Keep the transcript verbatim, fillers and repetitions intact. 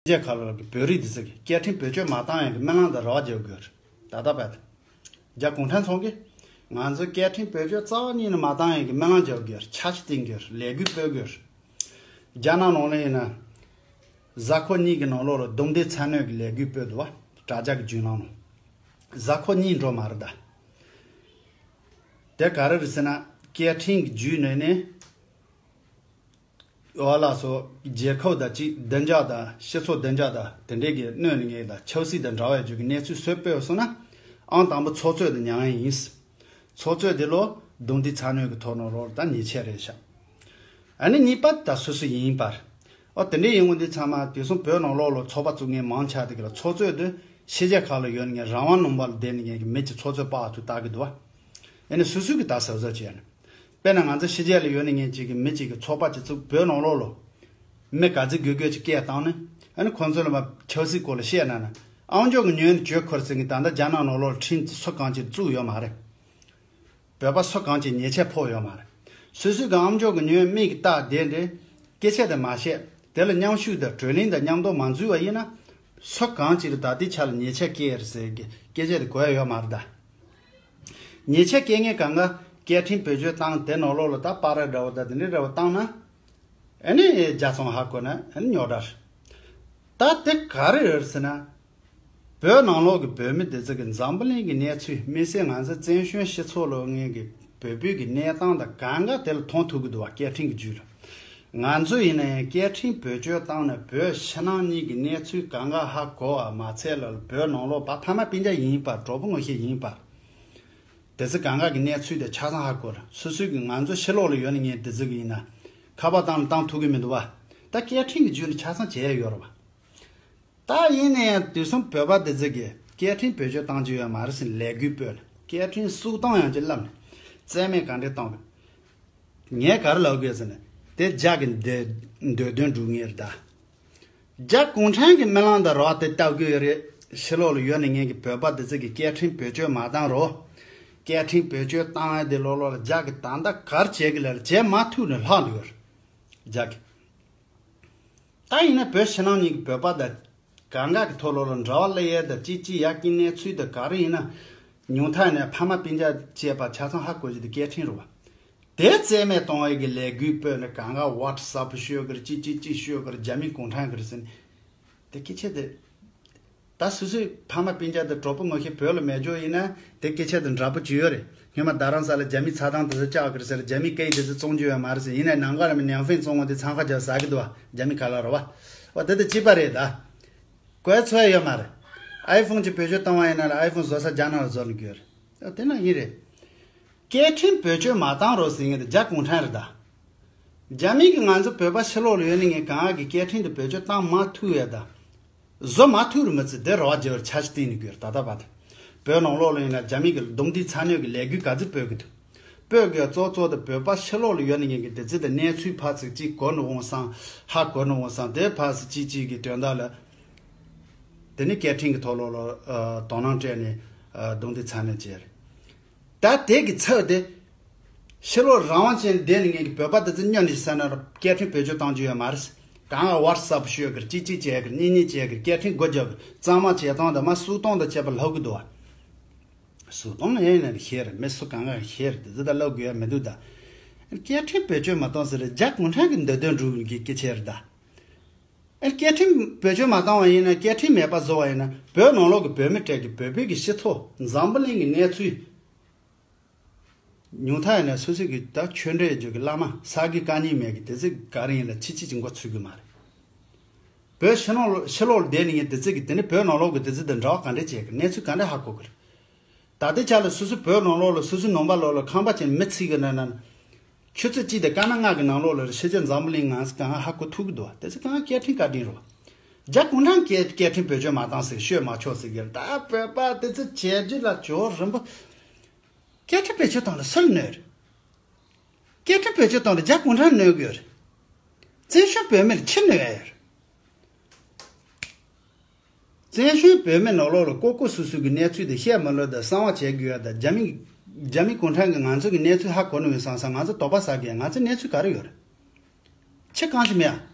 རྒྱལ་ཁབ་ལ་གི་བོད་རིགས་འདི་ཚོ་གི་སྐད་འཕྲིན་བེད་སྤྱོད་མ་བཏང་ཡག་གི་སྨོན་ལམ་དང་རེ་བ་རྒྱག་དགོས་རེད། ད་ལྟ་བར་དུ། རྒྱ་གུང་ཁྲན་ཚང་གིས་ང་ཚོའི་སྐད་འཕྲིན་བེད་སྤྱོད་རྩ་བ་ཉིད་ནས་མ་བཏང་ཡག་གི་སྨོན་ལམ་རྒྱག་དགོས་རེད། འཆར་གཞི་བཏིང་དགོས་རེད། ལས་འགུལ་སྤེལ་དགོས་རེད། རྒྱ་ནག་ནང་ལ་ཡིན་ན། གཟའ་འཁོར་གཉིས་ཀྱི་ནང་ལོགས་ལ་རྡུང་རྡེག་ཚ་གནོད་ཀྱི་ལས་འགུལ་སྤེལ་འདུག་བ། དྲ་རྒྱ་གི་བརྒྱུད་ལམ་ནང་། གཟའ་འཁོར་གཉིས་འགྲོ་མ་རེད་ད། དེ་ག་རེ་རེད་ཟེར་ན། སྐད་འཕྲིན་གྱི་བརྒྱུད་ནས་ནི། འོ་ལགས་སོ། རྒྱལ་ཁབ་དང་གཅིག་བདེ་འཇགས་དང་སྤྱི་ཚོགས་བདེ་འཇགས་དང་དེ་འདྲའི་གི་གནོད་ནས་ངེས་དང་ཆབ་སྲིད་དང་འདྲ་བའི་རྒྱུ་གི་གནས་ཚུལ་སུས་སྤེལ་སོང་ན། ཨང་དང་པོ་ཚོགས་གཙོས་དེ་མྱངས་ཡིན། ཚོགས་གཙོས་དེ་ལོ་རྡུང་རྡེག་ཚ་གནོད་ཀྱི་ཐོག་ནང་ལོགས་ལ་ད་ཉེས་ཆད་རེད་ཤག་ཨ་ནི་གཉིས་པ་ད་སུ་སུ་ཡིན་པར། ཨོ་དེ་འདྲའི་ཡིན་ངོ་འདི་ཚང་མ་དེང་སང་བོད་ནང་ལོགས་ལ་ཚོགས་པ་བཙུགས་མཁན་མང་ཆགས་དེ་ག་ལ་ཚོགས་གཙོས་དེ་ཕྱི་རྒྱལ་ཁག་ལ་ཡོད་ནས་ངས་རང་དབང་ལུང་པ་ལ་བསྡད་ནས་ངས་ཀྱི་མི་གྱི་ཚོགས་གཙོས་པགས་ཐུག་ལྟ་གི་འདུག་བ། ཨ་ནི་སུ་སུ་གི་ད་གཟབ་གཟབ་བྱས་ནས། དཔེར་ན་ང་ཚོ་ཕྱི་རྒྱལ་ལ་ཡོད་ནས་ངས་ཅིག་གི་མི་ཅིག་གི་ཚོགས་པ་ཅིག་བཙུགས་བོད་ནང་ལོགས་ལ། མི་ག་ཚོད་དགོས་དགོས་ཅིག་སྐད་བཏང་ནས། ཨ་ནི་ཁོང་ཚོ་ལ་མ་ཆབ་སྲིད་སྐོར་ལ་བཤད་ན་ན། ཨང་ཅོག་གི་ཉོས་ནས་བཅོས་འཁོར་ཟེར་གི་ད་ལྟ་རྒྱ་ནག་ནང་ལོགས་ལ་ཁྲིམས་སུ་གང་ཅིག་བཙུགས་ཡོད་མ་རེད། བོད་པ་སུ་གང་ཅིག་ཉེས་ཆད་ཕོག་ཡོད་མ་རེད། སོ་སོའི་གི་ཨང་ཅོག་གི་ཉོས་མིག་གི་ལྟ་བསྡད་འདྲེ། སྐད་ཆ་དེ་མ་བཤད། དེ་ལ་མཉམ་ཞུགས་དང་བགྲོ་གླེང་དང་མཉམ་དུ་མ་འཛུལ་བ་ཡིན་ན། སུ་གང་ཅིག་ལ་ད་ལྟའི་ཆ་ལ་ཉེས་ཆད་བཀལ་ཡོད་རེད་ཟེར་གི་སྐད་ཆ་དེ་གོ་ཡ་ཡོད་མ་རེད་ད། ཉེས་ཆད་བཀལ་མཁན་གང་ག་སྐད་འཕྲིན་བེད་སྤྱོད་བཏང་དེ་ནང་ལོགས་ལ་ད་པར་འདྲ་བོ་ད་དེ་འདྲའི་འདྲ་བོ་བཏང་ན། ཨ་ནི་རྒྱ་ཚོང་ཧ་གོ་ན་ཨ་ནི་རྙོག་དྲ་རེད། ད་དེ་ག་རེ་རེད་ཟེར་ན། བོད་ནང་ལོགས་ཀྱི་བོད་མི་དེ་ཚོ་གི་འཛམ་བུ་གླིང་གི་གནས་ཚུལ་དམིགས་བསལ་ང་ཚོ་བཙན་བྱོལ་སྤྱི་ཚོགས་ལོགས་ངན་གྱི་བོད་བོད་ཀྱི་གནས་སྟངས་དང་གང་ག་དེ་ལ་མཐོང་ཐུབ་ཀྱི་འདུག་བ། སྐད་འཕྲིན་གྱི་བརྒྱུད་ལ། ང་ཚོ་ཡིན་ན་ཡང་སྐད་འཕྲིན་བེད་སྤྱོད་བཏང་ནས་བོད་ཕྱི་ནང་གཉིས་ཀྱི་གནས་ཚུལ་གང་ག་ཧ་གོ་བ་མ་ཚད་ལ་བོད་ནང་ལོགས་པ་ཕ་མ་སྤུན་ཀྱག་ཡིན་པ་གྲོགས་པོ་ངོ་ཤེས་ཡིན་པ། དེ་ཚོ་གང་ག་གི་གནས་ཚུལ་དེ་ཆ་ཚང་ཧ་གོ་ར། སོ་སོའི་གི་ང་ཚོ་ཕྱི་ལོགས་ལ་ཡོད་ནས་ངས་དེ་ཚོ་གི་ཡིན་ན། ཁ་པར་བཏང་ལ་བཏང་ཐུབ་ཀྱི་མི་འདུག་བ། ད་སྐད་འཕྲིན་གྱི་བརྒྱུད་ནས་ཆ་ཚང་བྱས་ཡོད་ར་བ། ད་ཡིན་ན་ཡང་དུས་གསུམ་བོད་པ་དེ་ཚོ་གི་སྐད་འཕྲིན་བེད་སྤྱོད་བཏང་རྒྱུ་ཡོད་མ་རེད་ཟེར་ལས་འགུལ་སྤོས་ནས་སྐད་འཕྲིན་སུག་བཏང་ཡང་ཅི་ལབ་ནས་རྩེད་མོ་ག་འདྲས་གཏོང་གི། ངས་ག་རེ་ལབ་དགོས་ཟེར་ན་དེ་རྒྱ་གི་འདོད་འདོད་དོན་སྒྲུབ་ངེས་རེད་ད། རྒྱ་གུང་ཁྲན་གྱི་སྨོན་ལམ་དང་རེ་བ་དེ་བཏབ་དགོས་རེད། ཕྱི་ལོགས་ལ་ཡོད་ནས་ངས་ཀྱི་བོད་པ་དེ་ཚོ་གི་སྐད་འཕྲིན་བེད་སྤྱོད་མ་བཏང་རོགས། སྐད་འཕྲིན་བེད་སྤྱོད་བཏང་ཡ་དེ་ལོ་ལོ་ལ་རྒྱ་གི་ད་ལྟ་ག་རེ་བྱེད་གི་ལ་བྱེད་མ་ཐུབ་ནས་ལྷག་འདུག་རྒྱ་གི། ད་ཡིན་ན་བོད་ཕྱི་ནང་གཉིས་ཀྱི་བོད་པ་དང་གང་ག་གི་ཐོག་ལོ་ལ་འབྲེལ་བ་སླེབས་ཡས་དང་ཅི་ཅི་ཡག་གི་གནས་ཚུལ་དང་ག་རེ་ཡིན་ན། ཉུང་མཐའ་ནས་ཕ་མ་སྤུན་ཀྱག་བཅས་པ་ཆ་ཚང་ཧ་གོ་རྒྱུ་དེ་སྐད་འཕྲིན་རེད་བ། དེ་རྩེད་མོ་གཏོང་བའི་གི་ལས་འགུལ་སྤོས་ནས་གང་ག་ཝ་ཊི་སབ་ཤོད་གི་རེད། ཅི་ཅི་ཅི་ཤོད་གི་རེད། རྒྱ་མི་གུང་ཁྲན་གི་རེད་ཟེར་ནས། དེ་སྐད་ཆ་དེ། ད་སོ་སོའི་ཕ་མ་སྤུན་ཀྱག་དང་གྲོགས་པོ་ངོ་ཤེས་བོད་ལ་མེད་འཇོག་ཡིན་ན་དེ་སྐད་ཆ་དེ་འདྲ་པོ་ཅིག་ཡོད་རེད། སྔོན་མ་རྡ་རམ་ས་ལ་རྒྱ་མི་ཚ་ཐང་དེ་ཚོ་བཅག་གི་རེད་ཟེར། རྒྱ་མི་སྐད་ཡིག་དེ་ཚོ་བཙོང་རྒྱུ་ཡོད་མ་རེད་ཟེར། ཡིན་ནའི་ནམ་མཁའ་ལ་མི་ནམ་ཧྥེང་བཙོང་བ་དེ་འཚང་ཁ་རྒྱག་ཟ་གི་འདུག་བ། རྒྱ་མི་ག་ལ་རེད་བ། འོ་དེ་དེ་གཅིག་པ་རེད་ད། གོ་ཚོད་ཡོད་མ་རེད། ཨའི་ཕོན་ཅིག་བེད་སྤྱོད་བཏང་བ་ཡིན་ན་ལ་ཨའི་ཕོན་བཟོ་ས་རྒྱ་ནག་ལ་བཟོ་ནས་གི་ཡོད་རེད། དེ་ན་ཡིན་རེད། སྐད་འཕྲིན་བེད་སྤྱོད་མ་བཏང་རོགས་ཟེར་མཁན་དེ་རྒྱ་གུང་ཁྲན་རེད་ད། རྒྱ་མི་གིས་ང་ཚོ་བོད་པ་ཕྱི་ལོགས་ལ་ཡོད་ནས་ངས་གང་གི་སྐད་འཕྲིན་དེ་བེད་སྤྱོད་བཏང་མ་ཐུབ་ཡ་ད། བཟོ་མ་ཐུབ་རུ་མི་ཚེ་དེ་རེ་བ་རྒྱལ་བར་འཆར་གཞི་བཏིང་ནས་དགོས་རེད་ད་ལྟ་བར་དུ། བོད་ནང་ལོགས་ལ་ཡིན་ན་རྒྱ་མི་གིས་རྡུང་རྡེག་ཚ་གནོད་ཀྱི་ལས་འགུལ་ག་ཚོད་སྤོས་ཀྱི་འདུག་སྤོས་ཀྱི་གཙོ་གཙོ་དེ་བོད་པ་ཕྱི་ལོགས་ལ་ཡོད་ནས་ངས་ཀྱི་དེ་ཚོ་དེ་གནས་ཚུལ་ཕར་ཚུར་གཅིག་གོ་ནས་འོང་སང་ཧ་གོ་ནས་འོང་སང་དེ་ཕར་ཚུར་གཅིག་གཅིག་གི་དོན་དག་ལ། དེ་ནི་སྐད་འཕྲིན་གྱི་ཐོག་ལོགས་ལ་དོ་སྣང་སྤྲད་ནས་རྡུང་རྡེག་ཚ་གནོད་བྱས་རེད། ད་དེ་གི་ཚབ་དེ། ཕྱི་ལོགས་རང་དབང་ཅན་བསྡད་ནས་ངས་ཀྱི་བོད་པ་དེ་ཚོ་སྨྱོ་ནས་ཟ་ན་སྐད་འཕྲིན་བེད་སྤྱོད་གཏང་རྒྱུ་ཡོད་མ་རེད། གང་ལ་ཝ་ཊི་སབ་ཤོད་གི་རེད། གཅིག་གཅིག་བྱས་གི་རེད། གཉིས་གཉིས་བྱས་གི་རེད། སྐད་འཕྲིན་སྒོ་རྒྱབ་གི་རེད། གཙང་མ་བྱས་སྟངས་དང་མ་སུག་སྟངས་དང་བཅས་པ་ལབ་གི་འདུག་བ། སུག་སྟངས་ཡིན་ན་ཤེས་རེད། མི་སུ་གང་ག་ཤེས་རེད། དེ་ཚོ་ད་ལབ་དགོས་ཡ་མི་འདུག་ད། སྐད་འཕྲིན་བེད་སྤྱོད་མ་གཏོང་ཟེར་རེད། རྒྱ་གུང་ཁྲན་གི་འདོད་དོན་སྒྲུབ་གི་སྐད་ཆ་རེད་ད། ཨེ་སྐད་འཕྲིན་བེད་སྤྱོད་མ་བཏང་བ་ཡིན་ན། སྐད་འཕྲིན་མེད་པ་བཟོ་བ་ཡིན་ན། བོད་ནང་ལོགས་ཀྱི་བོད་མི་གྲས་ཀྱི་བོད་བོད་ཀྱི་སྤྱི་ཚོགས་འཛམ་བུ་གླིང་གི་གནས་ཚུལ། ཉུང་མཐའ་ཡིན་ན་སོ་སོ་གི་ད་ཆོས་འབྲེལ་རྒྱུ་གི་བླ་མ་ས་དགེ་བཀའ་རྙིང་མེད་གི་དེ་ཚོ་ག་རེ་ཡིན་ལ་ཕྱི་ཕྱི་གི་མགོ་ཚོས་གི་མ་རེད། བོད་ཕྱི་ནང་ལོ་ཕྱི་ལོགས་ལ་བསྡད་ནས་ངས་དེ་ཚོ་གི་དེ་ནི་བོད་ནང་ལོགས་ཀྱི་དེ་ཚོ་དེ་འདྲ་བ་ག་འདྲས་བྱས་གི་གནས་ཚུལ་ག་འདྲས་ཧ་གོ་གི་རེད། ད་ལྟའི་ཆ་ལ་སོ་སོ་བོད་ནང་ལོགས་ལ་སོ་སོའི་ནང་པ་ལོགས་ལ་ཁང་པ་ཅན་མི་ཚིག་གི་ན་ན། ཆུ་ཚོད་གཅིག་དང་སྐར་མ་ལྔ་གི་ནང་ལོགས་ལ་ཕྱི་རྒྱལ་འཛམ་བུ་གླིང་ང་ཚོ་གང་ཧ་གོ་ཐུབ་ཀྱི་འདུག་བ། དེ་ཚོ་གང་སྐད་འཕྲིན་བཀའ་དྲིན་རེད་བ། རྒྱ་གུང་ཁྲན་གྱིས་སྐད་འཕྲིན་བེད་སྤྱོད་མ་བཏང་ཟེར་ཤོད་མ་ཆོག་ཟེར་གི་རེད། ད་བོད་པ་དེ་ཚོ་བྱས་རྒྱུ་ལ་ཇོ་རིན་པོ། སྐད་འཕྲིན་བེད་སྤྱོད་བཏང་ལ་སུ་ལ་གནོད་རེད། སྐད་འཕྲིན་བེད་སྤྱོད་བཏང་ལ་རྒྱ་གུང་ཁྲན་གནོད་གི་རེད། བཙན་བྱོལ་བོད་མིར་ཕྱིར་གནོད་ཡ་རེད། བཙན་བྱོལ་བོད་མི་ནང་ལོགས་ལ་ཀོ་ཀོ་སུ་སུ་གི་གནས་ཚུལ་དེ་བཤད་མ་ལོས་དང་གསང་བ་བྱེད་དགོས་ཡ་དང་རྒྱ་མི། རྒྱ་མི་གུང་ཁྲན་གྱིས་ང་ཚོ་གི་གནས་ཚུལ་ཧ་གོ་ནི་ཡོད་བསམ་བསམ་ང་ཚོ་དོགས་པ་ཟ་གི་ཡ། ང་ཚོ་གནས་ཚུལ་ག་རེ་ཡོད་རེད། ཆི་གང་ཞིག་མེད་ཡ།